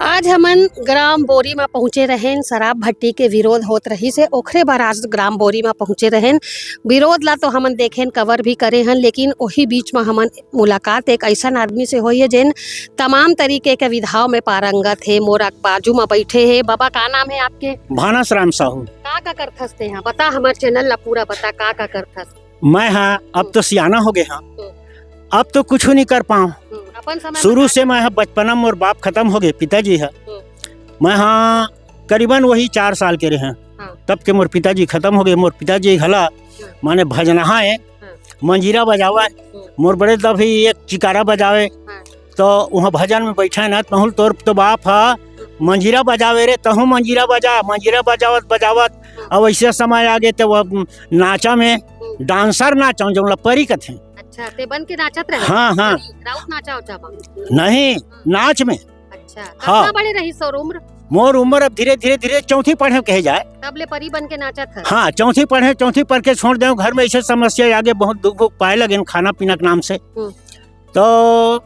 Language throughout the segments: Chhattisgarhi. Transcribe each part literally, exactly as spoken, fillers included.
आज हमन ग्राम बोरी म पहुंचे रहेन, शराब भट्टी के विरोध होत रहिस हे, ओखरे बर आज ग्राम बोरी म पहुंचे रहेन। विरोध ला तो हमन देखेन, cover भी करे हन, लेकिन ओही बीच म हमन मुलाकात एक अइसन आदमी से होई हे, जेन तमाम तरीके के विधाओं में पारंगत हे। मोर बाजू म बैठे हे। बाबा, का नाम हे आपके? भानस राम साहू। का का करथस तेहा? बता, हमर channel ला पूरा बता, का का करथस? मैं हा अब तो सियाना हो गए हंव, हम्म। अब तो कुछु नहीं कर पांव। हम्म, अपन समय शुरू बता से दे। मैं हा बचपना में मोर बाप खत्म हो गए, पिताजी हा। हम्म। मैं हा करीबन वही चार साल के रहे हंव, हाँ। तब के मोर पिताजी खत्म हो गए। मोर पिताजी घला, हाँ। माने भजनहा हे, हाँ। मंजीरा बजावा हे। हम्म। मोर बड़े ददा भी एक चिकारा बजावे, हाँ। तो उहाँ भजन में बैठे ना, तहूँ तोर तो बाप हा मंजीरा बजावे रे, तहूँ मंजीरा बजा, मंजीरा बजावत बजावत, हाँ। अब ऐसे समय आ गए तो अब नाचा में हम्म। Dancer नाचा, जौन ला परी कथे। अच्छा, ते बन के नाचत रहे? हाँ, हाँ। परी, राउत नाचा उचा बा? नहीं, हम्म। नाच में। अच्छा, हाँ। कतना बड़े रहिस तोर उम्र? मोर उम्र अब धीरे, धीरे, धीरे चौथी पढ़े कहे जाए। तब ले परी बन के नाचत हस? हाँ, चौथी पढ़े, चौथी पढ़ के छोड़ देंव। घर में ऐसे समस्या आगे, बहुत दुख भुख पाए लगे खाना पीना के नाम से। हम्म। तो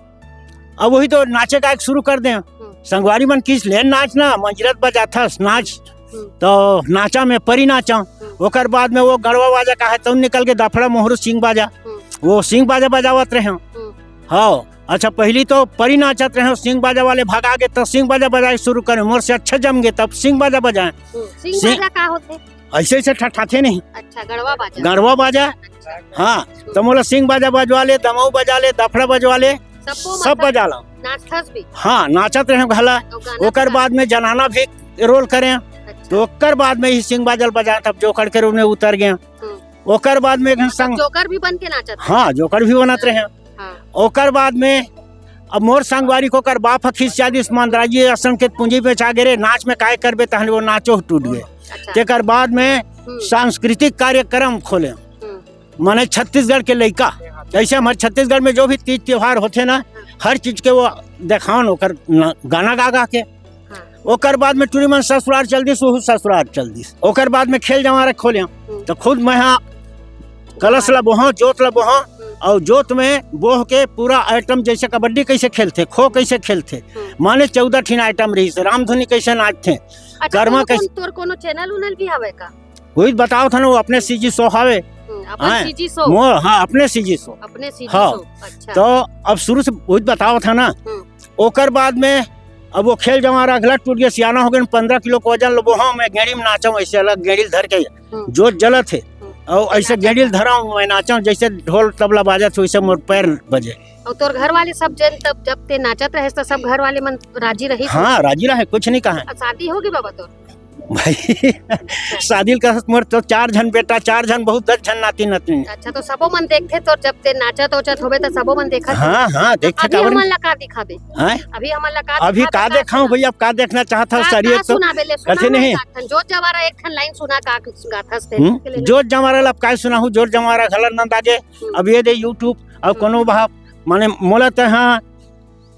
अब वही तो नाचे गाए के शुरू कर देंव। हम्म। संगवारी मन किस ले नाच ना, मंजीरा बजाथस, नाच। हम्म। तो नाचा में परी नाचा। हम्म। ओकर बाद में वो गड़वा बाजा का है, तब निकल के दफड़ा मोहरू सिंग बाजा। हम्म। वो सिंग बाजा बजावत रहे। हम्म। हाँ, अच्छा, पहली तो परी नाचत रहे, सिंग बाजा वाले भगा के, तो सिंग बाजा बजाए शुरू करे। मोर से अच्छा जम गए, तब सिंग बाजा बजाए। हम्म, सिंग सिंग बाजा का होथे? ऐसे, ऐसे ठठाथे नहीं। अच्छा, गड़वा बाजा। गड़वा बाजा। अच्छा। हाँ, तो मोला सिंग बाजा बजवा ले, दमऊ बजा ले, दफड़ा बजवा ले, सबो सब मतलब बजा ला। नाचथस भी? हाँ, नाचत रहे घला। अउ गाना ओकर भी बाद में जनाना भी role करे। अच्छा। तो ओकर बाद में ही सिंग बाजा ल बजाए, तब जोकर के रूप में उतर गए। हम्म। ओकर बाद में एक मतलब संग जोकर भी बन के नाचत? हाँ, जोकर भी बनत रहे। हाँ। ओकर बाद में अब मोर संगवारी के ओकर बाप ह खिसिया दिस, मंदराजी असन के पूंजी बेचा गे रे, नाच में काय करबे, तहन वो नाचो टूट गए। अच्छा। तेकर बाद में हम्म। सांस्कृतिक कार्यक्रम खोले। हम्म। माने छत्तीसगढ़ के लइका, जैसे हमारे छत्तीसगढ़ में जो भी तीज त्योहार होथे ना, हाँ। हर चीज के वो देखावन ओकर न-, गाना गा गा के। हाँ। ओकर बाद में टूरी मन ससुरार चल दिस, ओहू ससुरार चल दिस। ओकर बाद में खेल जवारा खोले, हम्म। तो खुद मैं हा कलश ला बोहा, जोत ला बोहा, हम्म। और जोत में बोह के पूरा item, जैसे कबड्डी कैसे खेलथे, खो कैसे खेलथे, हम्म। माने चौदह ठिन item रहिस, रामधुनी कैसे नाचथे, अच्छा, कर्मा कोनो, कैसे कोनो, तोर कोनो channel उनल भी हवे का? वही बतावत हन, वो अपने CG show हवे। हम्म, अपन हैं? CG show। मोर, हाँ, अपने CG show। अपने CG हाँ। Show, अच्छा। तो अब शुरू से वही बतावत हन ना। हम्म। ओकर बाद में अब वो खेल जवारा घला टूट गया, सियाना हो गए, पन्द्रह किलो के वजन लेबो, हाँ, मैं गेड़ी में नाचम, ऐसे अलग गेड़ी धर के, हम्म। जोत जलत हे, हम्म। और ऐसे नाचत गेड़ी हे। धरा हूँ, मैं नाचम, जैसे ढोल तबला बाजत हे, वैसे मोर पैर बजे। और तोर घर वाले सब जन तब जब ते नाचत रहे, तो सब घर वाले मन राजी रही? हाँ, राजी रहे, कुछ नहीं कहा। और शादी होगे बाबा तोर? भाई, शादी ल कहत मोर तो चार झन बेटा, चार झन बहू, दस झन नाती नतनी। अच्छा, तो सबो मन देखथे तोर, जब ते नाचत ओचत होबे त सबो मन देखत हाँ, होबे। हाँ, देखथे, अभी काबर हमन नहीं? ला का दिखाबे? हैं? अभी हमन ला का अभी दिखाबे, का का देखाऊं सुना-, भाई, अब का देखना चाहत हस? का, शरीर का तो सुनाबे ले? सुना कथे ना नहीं। एक ठन, जोत जवारा एक ठन line सुना, का गाथस ते? हम्म? ले ले। जोत जवारा ला अब का सुनाहूं? जोत जवारा घला नंद आगे। हम्म। अब ये दे YouTube और हम्म। कोनो बहा, माने मोला ते हाँ,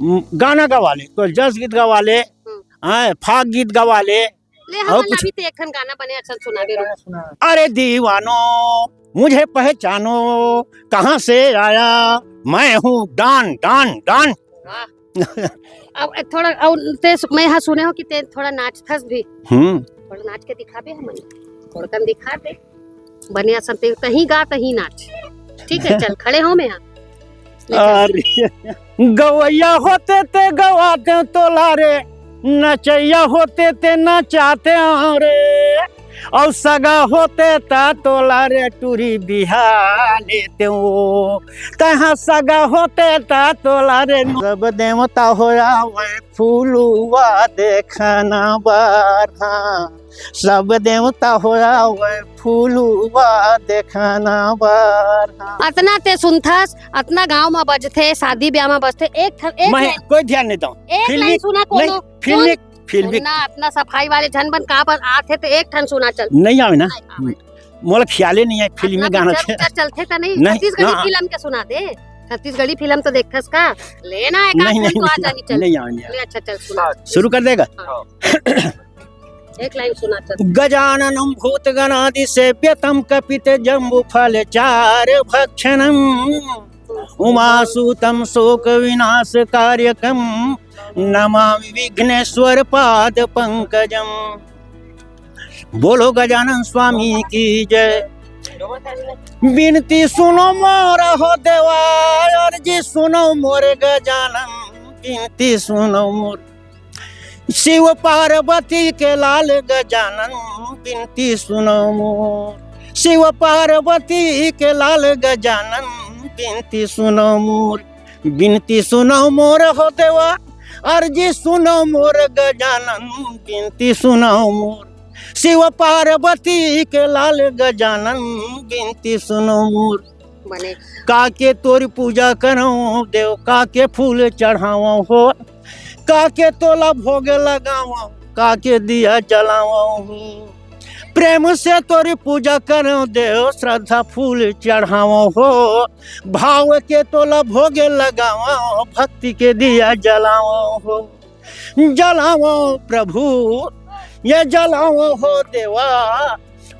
म, गाना गवा ले, कोई जस गीत गवा ले, हम्म। हैं, फाग गीत गवा ले, ले, और हमन कुछ अभी ते एक ठन गाना बने असन सुनाबे रो। अरे दीवानो, मुझे पहचानो, कहाँ से आया, मैं हूँ डॉन, डॉन, डॉन। वाह। अब थोड़ा, और ते सु-, मैं यहाँ सुने हो कि ते थोड़ा नाचथस भी। हम्म। थोड़ा नाच के दिखाबे हमन। थोड़कन दिखा दे। बने असन ते तहीं गा, तहीं नाच। ठीक है, चल, खड़े हो मैं यहाँ। ले चल। अरे, गवैया होते ते गवाते तोला रे, नचैया होते ते नचाते रे, और सगा होते ता तोला रे टूरी बिहा लेते हो, तहाँ सगा होते ता तोला रे। सब देवता होया वै फूलुआ देखना बार, हाँ। सब देवता होया वै फूलुआ देखना बार, हाँ। अतना ते सुनथस, अतना गांव म बजथे, शादी ब्याह म बजथे, एक ठ-, एक मैं line, कोई ध्यान नहीं दऊं। एक फिल्मी line सुना कोनो, नहीं, फिल्मी, सुन, फिल्मी। सुनना, अतना सफाई वाले झन बन का बन आथे ते एक ठन सुना चल। नहीं आवे ना। नहीं आवे। मोला ख्याले नहीं है फिल्मी अतना गाना पिक्चर के। उच्चर चलथे त नहीं, नहीं, छत्तीसगढ़ी हाँ। फिल्म के सुना दे। छत्तीसगढ़ी फिल्म तो देखथस का? लेना है का? नहीं, नहीं, तो आ नहीं, जाही, चल। नहीं आवे, नहीं आवे। ले, अच्छा, चल, सुना। शुरू कर देगा? हाँ। एक line सुना चल। गजाननं भूतगणादिसेव्यं कपितजम्बूफलचारुभक्षणम्। उमासुतं शोकविनाशकारकं नमामि विघ्नेश्वर पाद पंकजम। बोलो गजानन स्वामी की जय। बिनती सुनो मोर हो देवा, अर्जी सुनो मोर गजानन, बिनती सुनो मोर। शिव पार्वती के लाल गजानन, बिनती सुनो मोर। शिव पार्वती के लाल गजानन, बिनती सुनो मोर। बिनती सुनो मोर हो देवा, अर्जी सुनो मोर गजानन, बिनती सुनो मोर। शिव पार्वती के लाल गजानन, बिनती सुनो मोर। बने। काके तोर पूजा करौं देव, काके फूल चढ़ावौं हो, काके तोला भोग लगावौं, काके दिया जलावौं हो। प्रेम से तोर पूजा करौं देव, श्रद्धा फूल चढ़ावौं हो, भाव के तोला भोग लगावौं, भक्ति के दिया जलावौं हो। जलावौं प्रभु, ये जलावौं हो देवा,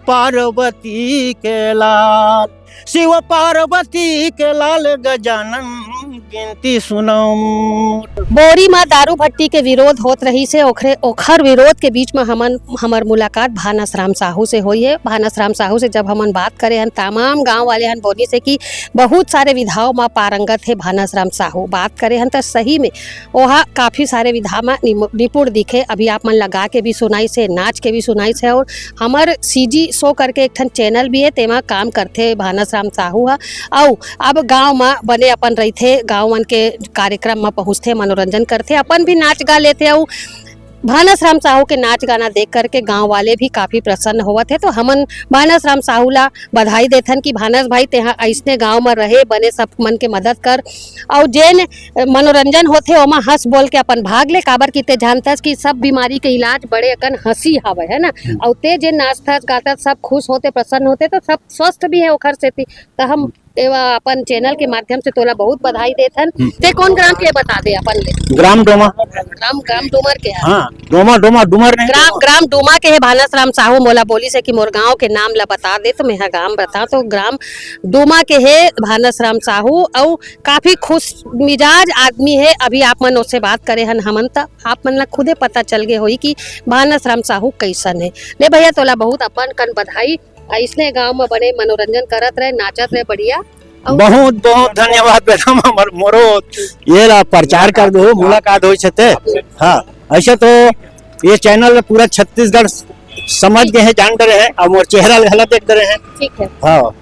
पार्वती के लाल, शिव पार्वती के लाल गजानन, बिनती सुनो मोर। बोरी म दारू भट्टी के विरोध होत रहिस हे, ओखरे, ओखर विरोध के बीच म हमन, हमर मुलाकात भानस राम साहू से होई हे। भानस राम साहू से जब हमन बात करे हन, तमाम गांव वाले हन बोलिस हे कि बहुत सारे विधाओं म पारंगत हे भानस राम साहू। बात करे हन त सही में ओहा काफी सारे विधा म निम-, निपुण दिखे। अभी आप मन ला गा के भी सुनाइस हे, नाच के भी सुनाइस हे, और हमर सीजी शो करके एक ठन चैनल भी हे, तेमा काम करथे भानस राम साहू ह। अउ अब गांव म बने अपन रहिथे, गांव मन के कार्यक्रम म पहुंचथे, मनोरंजन करथे, अपन भी नाच गा लेथे। अउ भानस राम साहू के नाच गाना देख करके गांव वाले भी काफी प्रसन्न होवत हे। तो हमन भानस राम साहू ला बधाई देथन कि भानस भाई, तेहा अइसने गांव म रहे, बने सब मन के मदद कर, अउ जेन मनोरंजन होथे ओमा हंस बोल के अपन भाग ले, काबर कि ते जानथस कि सब बीमारी के इलाज बड़े अकन हंसी हवय, है ना? हम्म। अउ ते जेन नाचथस गाथस, सब खुश होथे, प्रसन्न होथे, तो सब स्वस्थ भी हे ओखर सेती। त हम एवा अपन चैनल के माध्यम से तोला बहुत बधाई देथन। हम्म। ते कौन ग्राम के, बता दे अपन ले। ग्राम डोमा। ग्राम, ग्राम डोमर के हे। हाँ, डोमा, डोमा, डूमर नहीं, ग्राम, डोमा। ग्राम डोमा के हे भानस राम साहू। मोला बोलिस हे कि मोर गांव के नाम ला बता दे, तो मैं हा गांव बता, तो ग्राम डोमा के हे भानस राम साहू, अउ काफी खुश मिजाज आदमी हे। अभी आप मन ओसे बात करे हन हमन, त आप मन ला खुदे पता चल गे होही कि भानस राम साहू कैसन हे। ले भैया, तोला बहुत अपन कन बधाई। अइसने गांव म बने मनोरंजन करत रहे, नाचत रहे, बढ़िया। अउ बहुत, बहुत धन्यवाद मैडम, हमर मोरो ये ला प्रचार कर दो, मुलाकात होई छते। हाँ, ऐसे तो ये चैनल पूरा छत्तीसगढ़ समझ गए हैं, जान डरे हैं, अब मोर चेहरा ला घला देख डरे हैं। ठीक है। हाँ।